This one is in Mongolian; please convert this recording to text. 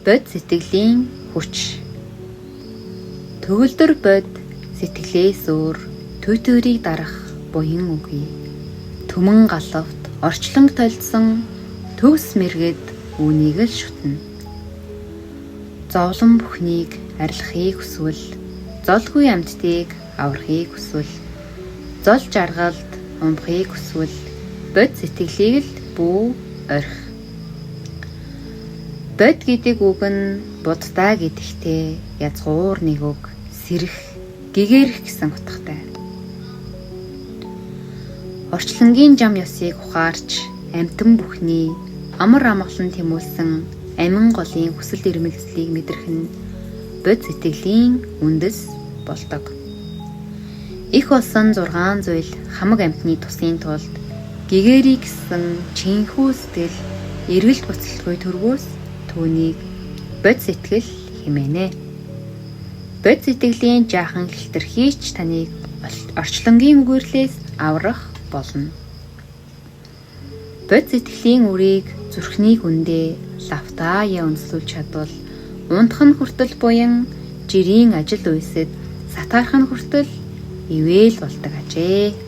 Бод сэтгэлийн хүч. Төгөлдөр бод сэтгэлээс өөр туйтуурийг дарах буян үгүй. Түмэн галавт орчлонг толдсон төгс мэргэд үүнийг л шүтнэ. Зовлон бүхнийг арилгахыг хүсвэл, золгүй амьтдыг аврахыг хүсвэл, зол жаргалд унбахыг хүсвэл бод сэтгэлийг л бүү орхи. Бод гэдэг үг нь буддаа гэдэгтэй язгуур нэг үг, сэрэх, гэгэрэх гэсэн утгатай. Орчлонгийн жам ёсыг ухаарч амьтан бүхний амар амгалан тэмүүлсэн амин голын хүсэл эрмэлзлийг мэдрэх нь бод сэтгэлийн үндэс болдог. Их болсон 6 зүйл хамаг амьтны тусын тулд гэгэрий гэсэн чинхүү сэтгэл эргэлт буцалтгүй төргөөс түүнийг бод сэтгэл хэмээнэ. Бод сэтгэлийн жаахан хэлтэрхийч таныг орчлонгийн үгүйрлээс аврах болно. Бод сэтгэлийн үрийг зүрхний хүндээ лавтаа үнслүүлж чадвал унтах нь хүртэл буян, жирийн ажил үйлсэд сатаарах нь хүртэл ивэл болдог ажээ.